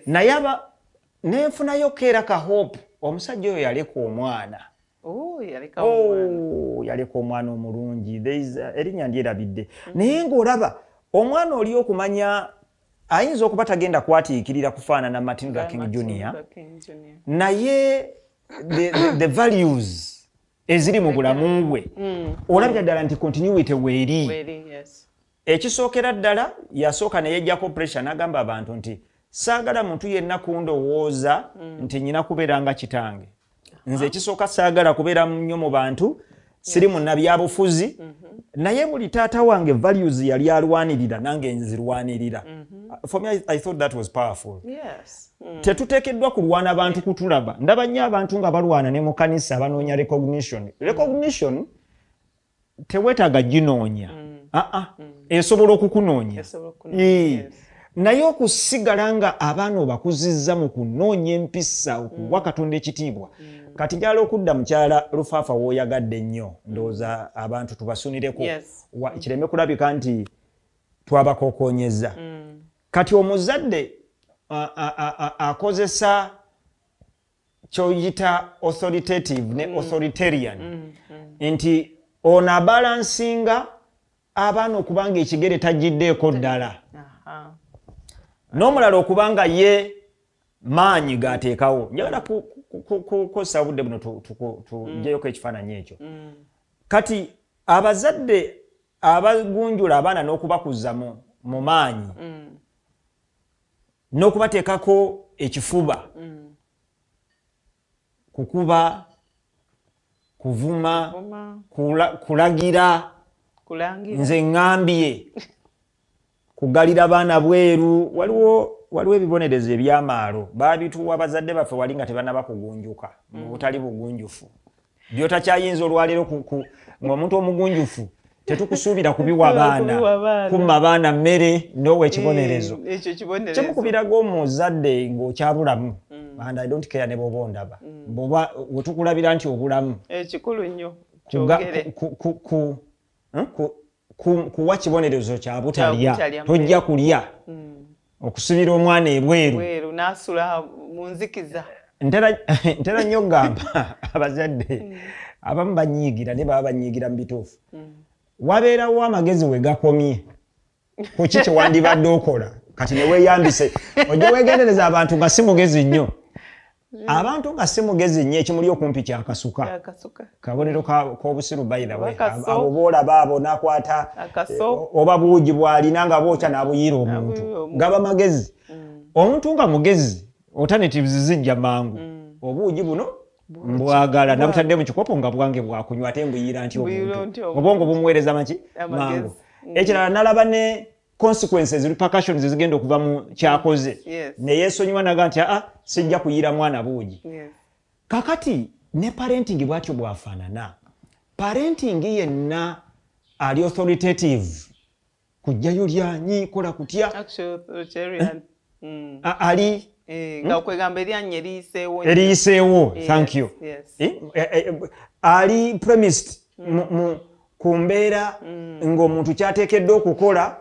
Naye aba nenfunayo keera ka hope, omusajja oyo yaleka omwana. Yaleka omwana omulungi. Erinnya ndyerabidde. Naye ng'olaba omwana oli okumanya ayinza okuba tagenda kwatiikirira kufaanana Martin Luther King Jr. Naye the values eziri mu bulamu bwe olabira ddala nti continuity weeri. Ekisookera ddala yasooka ne yeggyako pressure n'agamba abantu nti saagala muntu yenna kundowooza nti nnyina kubeera nga kitange. Nze ekisooka saagala kubeera nnyo mu bantu, Siri munnabyabufuzi, naye buli taata wange values yali alwanirira, nange nzirwanirira. For me, I thought that was powerful. Tetuteekeddwa kulwana bantu kutulaba. Ndaba nnyo abantu nga balwana ne mu kanisa, banoonya recognition. Recognition teweetaaga ginoonya. Aa, esobola okukunoonya. Esobola okukunoonya, Naye okusigala nga abaana obakuzizza mu kunoonya empisa, okuwa Katonda ekitiibwa. Kati njala okudda, mukyala Lufaafa, w'oyagadde ennyo, ndowooza abantu tubasunireko, kireme kulabika nti twabakokonyeza. Kati omuzadde akozesa kyoyita authoritative ne authoritarian, nti ono abalansinga abaana okubanga ekigere tagiddeeko ddala, n'omulala okubanga ye maanyi gateekawo. Njagala kukozesa obudde buno tuggyeyoko ekifaananyi ekyo. Kati abazadde abagunjula abaana n'okubakuza mu maanyi n'okubateekako ekifuba, kukuba, kuvuma, Vuma, kulagira, kulangira. Nze ŋŋambye kugalira baana bweru. Waliwo ebibonerezo ebyamaalo baabituwa bazadde baffe wali nga tebannaba kugunjuka mu butali bugunjufu, byotakyayinza olwaleero ng'omuntu omugunjufu tetukusuubira kubiwa baana. Kubiwa baana. Kumma baana mmere n'owa ekibonerezo. Ekyo kibonerezo. Kyemukubiraga omuzadde ng'okyabulamu, and I don't care ne bw'oba ondaba, bw'oba wetukulabira nti obulamu Ekikulu nnyo kyogere. Kuwa kibonerezo kya butalya. Butalya. Tojja kulya, okusibira omwana ebweru. Bweru n'asula mu nzikiza. Ntera nnyo okugamba abazadde abamu banyiigira, naye baba banyiigira mu bituufu. Wabeerawo amagezi we gakomye ku ki kyewandibadde okola, kati ne weeyambise ojja weegendereza abantu nga si mugezi nnyo, abantu nga si mugezi nnyo, ekimuli okumpi kyakasuka. Yakasuka. Kabonero k'obusiru, by the way. Akaso. Abo boolaba abo nakwata Akaso. oba buugi bw'alina nga bwokya n'abuyiira omuntu. N'abuyiira omuntu. Gaba magezi. Omuntu nga mugezi, alternatives zijja mangu. Obuugi buno mbwagala, nabutadde mu kikopo nga bwange bwakunywa, ate mbuyiira nti Mbuyiira omuntu nti omuntu. Obwongo bumuweereza maki Amagezi. mangu. Ekirala, nalaba ne consequences, repercussions ezigenda okuva mu kyakoze, neyeesonyiwa naga nti aa, sijja kuyiira mwana buugi. Kakati ne parenting bwatyo bwafaanana. Parenting yenna ali authoritative, kujjayo lyanyi, kola kutya. Actual authoritarian. Ali Nga okwegamba eryanyi eriyiseewo nnyo. Eriyiseewo. Thank you. Ali premised ku mbeera ng'omuntu kyateekeddwa okukola,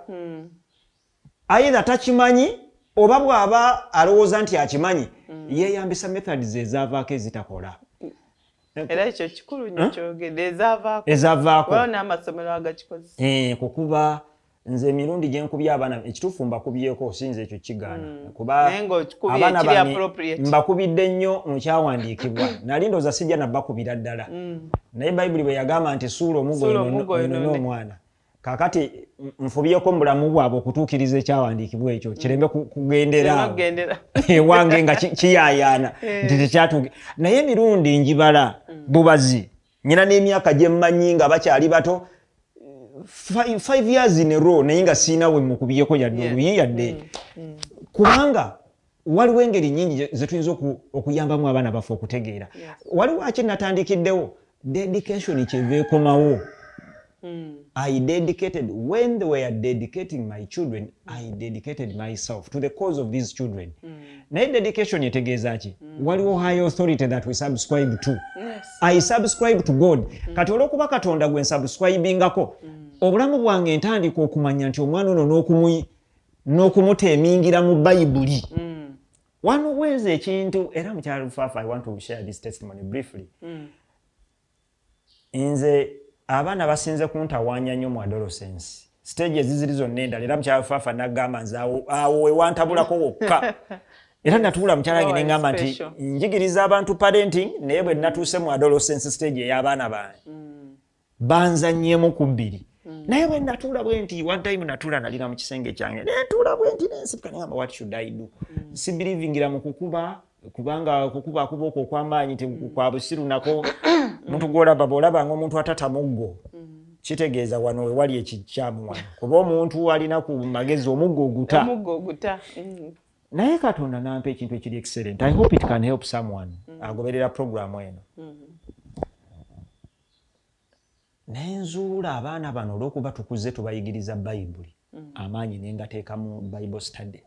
either takimanyi oba bw'aba alowooza nti akimanyi, yeeyambisa methods ezaavaako ezitakola. Era ekyo kikulu nnyo kyogedde, ezaavaako. Ezaavaako. Waliwo n'amasomero agakikozesa. Kukuba, nze emirundi gye nkubye abaana, ekituufu mbakubyeko, sinza ekyo kigaana, kuba Naye ng'okikubye abaana ekiri bange appropriate. Mbakubidde nnyo mu kyawandiikibwa. Nali ndowooza sijja nabbakubira ddala, naye Bayibuli bwe yagamba nti suula omugo Suula omugo oyonone oyonone. omwana, kakati nfubyeko mu bulamu bwabwe okutuukiriza ekyawandiikibwa ekyo, kireme kugendera Kireme awo. kugendera. Ewange nga kiyaayaana nti tekyatuuke. Naye emirundi njibala bubazi, nyina n'emyaka gye mmanyi nga bakyali bato, 5 years in a row, naye nga siina we mukubyeko yadde oluyi yadde, kubanga waliwo engeri nyingi zetuyinza okuyambamu abaana baffe okutegeera. Waliwo aki natandikiddewo dedication, kyeva ekomawo. I dedicated, when they were dedicating my children, I dedicated myself to the cause of these children. Naye dedication etegeeza ki? Waliwo high authority that we subscribe to. I subscribe to God. Kati olw'okuba Katonda gwe nsubscribingako, obulamu bwange ntandika okumanya nti omwana ono n'okumuteemingira mu Bayibuli. Wano weza ekintu era, mukyala Lufaafa, I want to share this testimony briefly. Nze abaana basinze kuntawaanya nnyo mu adolescence stage eziziri zonna endala, era mukyala Lufaafa nagamba nze awo wewantabulako wokka, era natuula mukyala wange neŋŋamba nti Special. njigiriza abantu parenting, naye bwe natuuse mu adolescence stage ey'abaana bange, banzannyemu ku bbiri. Naye bwe natuula bwe nti, one time natuula, nalina mu kisenge kyange, nentuula bwe nti nensituka, neŋŋamba, "What should I do?" Sibelievingira mu kukuba, Kubanga kukuba akuba okwo okw'amaanyi kwa busiru nako. Omuntu gw'olaba, bw'olaba nga omuntu atata muggo, kitegeeza wano wewali ekikyamu wano, kuba omuntu alina ku magezi omuggo oguta. Omuggo oguta. Naye Katonda nampa ekintu ekiri excellent. I hope it can help someone agoberera programu eno. Nenzuula abaana bano, olw'okuba tukuze tubayigiriza Bayibuli, amaanyi nengateeka mu Bible study.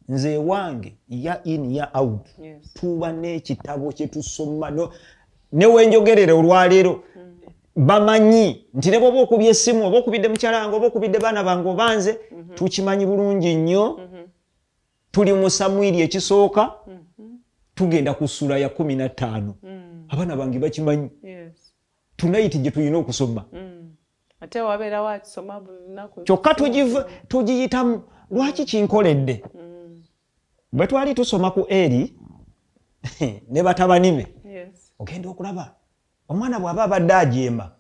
Nze ewange year in, year out, tuba n'ekitabo kye tusoma. Ne wenjogerera olwaleero, bamanyi nti ne bwoba okubye essimu, oba okubidde mukyala wange, oba okubidde baana bange, oba nze, tukimanyi bulungi nnyo tuli mu Samwiri ekisooka, tugenda ku ssula ya 15. Abaana bange bakimanyi tonight gye tulina okusoma. Ate wabeerawo akisoma buli lunaku. Kyokka tugiyitamu. Lwaki kinkoledde? Bwe twali tusoma ku Eri ne batabani be, ogenda okulaba omwana bw'aba abadde ajeema,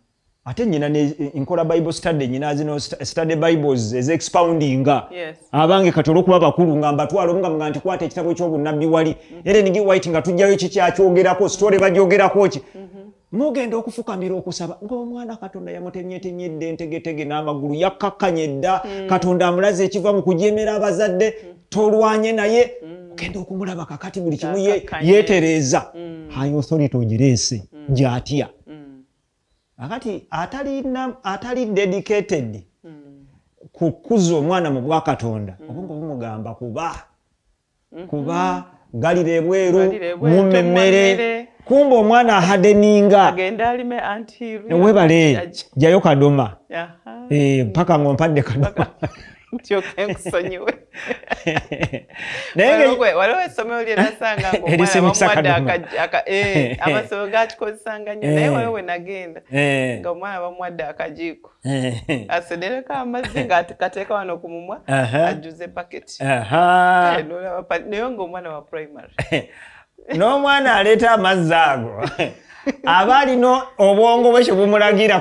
ate nyina nkola Bible study, nyina zino study bibles ezexpoundinga. Abange kati olwokuba bakulu nga mbatwala omu, nga nti kwata ekitabo ky'obunnabbi wali Ellen G. White, nga tujjayo kikyakyongerako, story bagyogerako ki. Mugenda okufukamira okusaba, ng'omwana Katonda yamutemyetemyedde entegetege n'amagulu, yakkakkanye dda. Katonda amulaze ekiva mu kujeemera abazadde, tolwanye naye. Ogenda okumulaba kakati buli kimu yeetereeza. High authority ogireese gy'atya. Akati atali dedicated kukuza omwana mu bwakatonda, obwongo bumugamba kuba galira ebweru, mumme emmere, kumba omwana ahardeninga. Agenda alime anti. Webale jayo kadoma. Mpaka ng'ompadde kadoma. Kyoka nkusonyiwe. Naye waliwo essomero lye nasanga Erisimisa kadoma. Amasomero gakikozesanga nnyo, naye waliwo we nagenda nga omwana bamuwadde akajiiko, asenereko amazzi nga kateeka wano ku mumwa, ajjuze paketi. Naye ng'omwana wa primary. N'omwana aleeta amazzi ago aba alina obwongo bwe kyebumulagira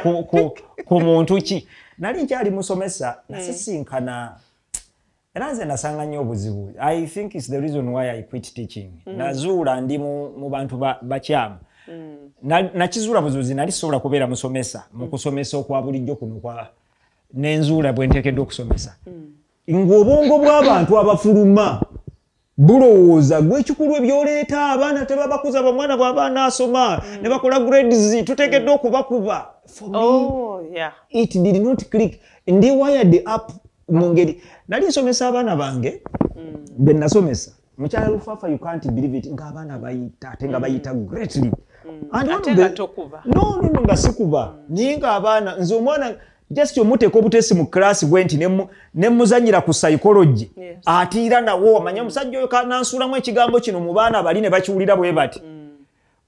ku muntu ki. Nali nkyali musomesa, nasisinkana, era nze nasanga nnyo obuzibu. I think it's the reason why I quit teaching. Nazuula ndi mu bantu bakyamu. Nakizuula buzuuzi nali sobola kubeera musomesa mu kusomesa okwa bulijjo kuno kwa nenzuula bwe nteekeddwa okusomesa, ng'obwongo bw'abantu abafuluma bulowooza gwe ekikulu ebyoleeta abaana tebabakuza. Bamwana bw'aba anaasoma ne bakola grades, tuteekeddwa okubakuba. For me, it did not click. Ndi wired up mu ngeri nali nsomesa abaana bange be nasomesa, mukyala Lufafa, you can't believe it, ng'abaana bayita, ate nga bayita greatly. And one Ate of nga tokuba. No, nga sikuba, naye ng'abaana, nze omwana just omuteeka obuteesi mu class bwe nti ne muzannyira ku psychology, atiira nawo omanye omusajja oyo kanansuulamu ekigambo kino mu baana bali ne bakiwulira bwe bati.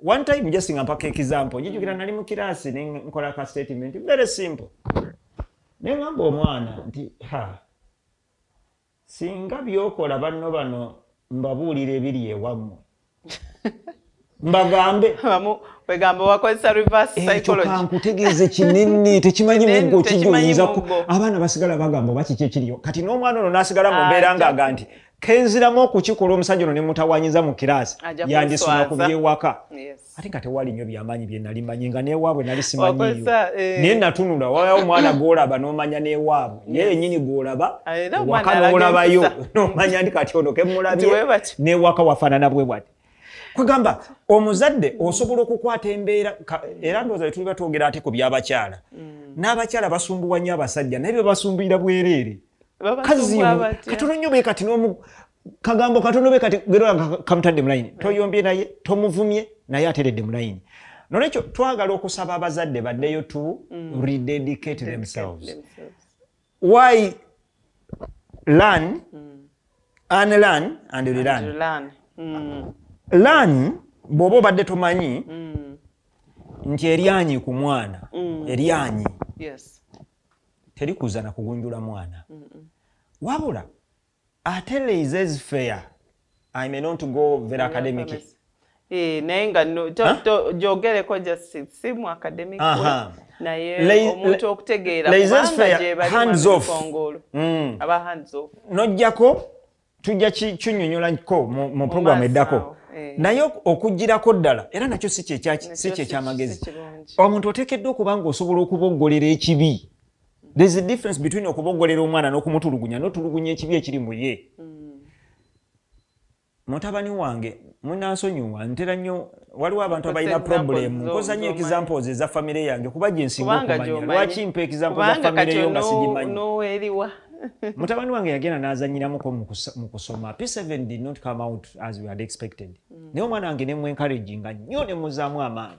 One time, just nga mpaka example, njijukira nali mu kirasi ne nkola ka statement very simple, ne ŋŋamba omwana nti, ha, singa byokola banno bano mbabuulira ebiri ewammwe, mbagambe. Wegamba wakozesa reverse Ekyo psychology. Kankutegeeze, kinene tekimanyi Kinene, muggo. Tekimanyi Kijuyinza muggo. Abaana basigala bagamba oba kiki ekiriyo. Kati n'omwana ono n'asigala mu mbeera Ajja. ng'aga nti kenziramu okukikola, omusajja ono ne mutawanyiza mu kiraasi, Ajja yandisoma ku kunswaza. byewaka. Ate nga tewali nnyo byamaanyi bye nali manyi, nga n'ewaabwe nali simanyiiyo. Wakozesa, Naye natunula, wabayo omwana gw'olaba n'omanya n'ewaabwe, naye yennyini gw'olaba Era ewaka omwana alaga n'olabayo empisa. n'omanya nti kati ono kemulabye Nti bwe batyo. n'ewaka wafaanana bwe bwati. Kwegamba omuzadde osobola okukwata embeera era ndowooza bwe tuliba twogera ate ku by'abakyala, n'abakyala basumbuwa nnyo abasajja, naye bye basumbuyira bwereere. Babasumbuwa batya? Katono nnyo bwe kati n'omu kagambo katono bwe kati gera kamutadde mu layini, toyombye naye, tomuvumye naye, ateredde mu layini. Nolwekyo twagala okusaba abazadde baddeyo to rededicate themselves. Themselves. Why learn, unlearn and relearn. Learn. Learn bw'oba obadde tomanyi nti eryanyi ku mwana, eryanyi terikuza na kugunjula mwana, wabula ate laissez faire. I may not go very academic. Naye nga no, gyogereko just si mu academic way, naye omuntu okutegeera laissez kubanga faire, gye bali hands off. Kongolo aba hands off. Nojjako tujja kinyonyolako mu program maaso eddako. awo. Naye okugirako ddala era nakyo si kyekyamagezi. Omuntu oteekeddwa okuba ng'osobola okuboggolera ekibi. There's a difference between okuboggolera omwana n'okumutulugunya, n'otulugunya ekibi ekiri mu ye. Mutabani wange munansonyiwa, ntera nnyo waliwo abantu abalina problem, nkoza nnyo examples eza famire yange kuba gye nsinga okumanya. Lwaki mpa examples za famire yo nga sigimanyi? Mutabani wange yagenda n'azannyiramuko mu kusoma. P7 did not come out as we had expected. Naye omwana wange ne mwencouraginga nnyo ne muzaamu amaanyi.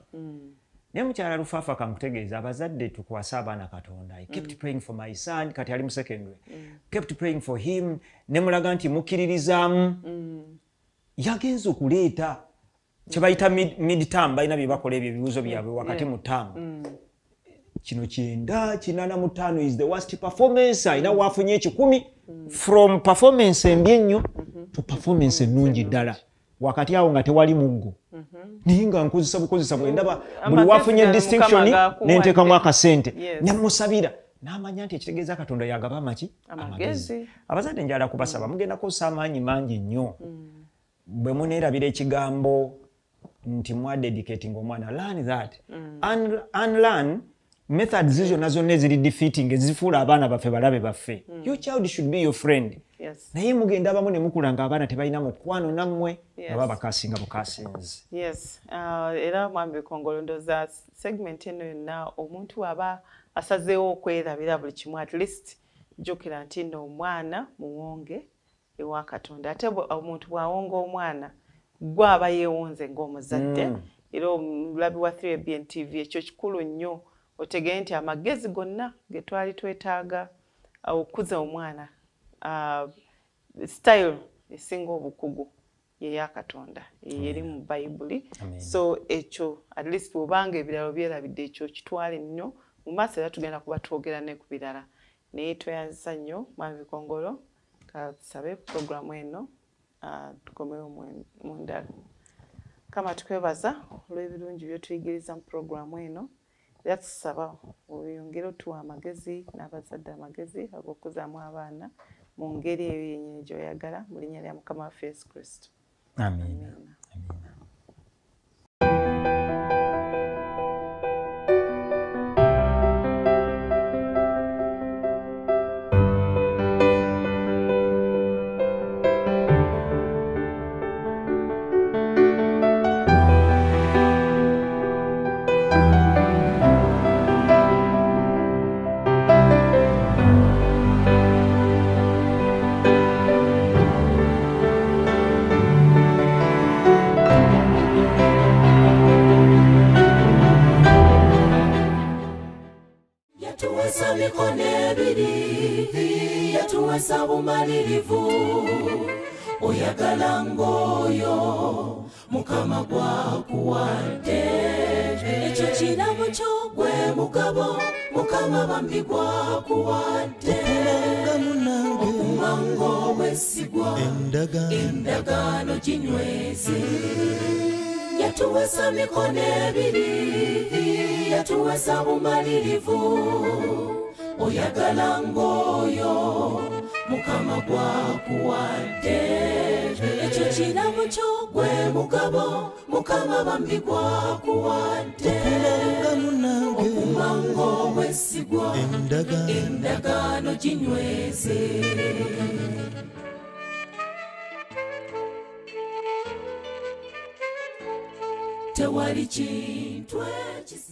Naye mukyala Lufaafa kankutegeeza, abazadde tukwase abaana Katonda. I kept praying for my son, kati ali mu secondary. Kept praying for him, ne mulaga nti mukkiririzaamu. Yagenze okuleeta kye bayita mid term, balina bye bakola ebyo ebibuuzo byabwe wakati mu term. Kino 985 is the worst performance, alina waafunye 100 from performance embi ennyo to performance ennungi ddala. Wakati awo nga tewali muggo. Naye nga nkozesa bukozesa bwe ndaba buli wafunye distinction ne nteekamu akasente ne musabira n'amanya nti ekitegeeza Katonda yagaba amaki amagezi. Abazadde njala kubasaba mugenda kukozesa amaanyi mangi nnyo. Bwe muneerabira ekigambo nti mwadedicating omwana, learn that. Unlearn methods zonna zonna eziri defeating ezifuula abaana baffe balabe baffe. Your child should be your friend. Naye mugenda abamu ne mukula nga abaana tebalina mukwano nammwe, nga bakasinga bukasinzi. Yes, era Mwami Bikongolo ndowooza segment eno yonna omuntu aba asazeewo okwerabira buli kimu, at least jjukira nti nno omwana muwonge ewa Katonda. Ate omuntu bw'awonga omwana gwe aba yeewonze ng'omuzadde. Era omulabi wa 3ABN TV ekyo kikulu nnyo otegere nti amagezi gonna ge twali twetaaga okukuza omwana, style esinga obukugu ye ya Katonda eri mu Bayibuli. So ekyo at least bw'obanga ebirala byerabidde ekyo kitwale nnyo mu maaso, era tugenda kuba twogera ne ku birala. Naye tweyanzisa nnyo Mwami Bikongolo, katusabe puroguramu eno tukomewo mu ndala. Kama tukwebaza olw'ebirungi by'otuyigiriza mu puroguramu eno, era tusaba oyongere otuwa amagezi n'abazadde amagezi ag'okuzaamu abaana mu ngeri eyo yennyini gy'oyagala, mu linnya lya Mukama waffe Yesu Kristo. Amiina. Amiina. Bumalirivu oyagala ng'oyo Mukama gwakuwadde, ekyo kirabo kyo gwe mugabo Mukama bambi gwakuwadde. Okumanga obwesigwa endagaano ginyweze, yatuwesa mikono ebiri, yatuwesa bumalirivu oyagala ng'oyo Mukama gwakuwadde, ekyo kirabo kyo gwe mugabo Mukama bambi gwakuwadde. Okumanga obwesigwa endagaano ginyweze. Tewali kintu ekisi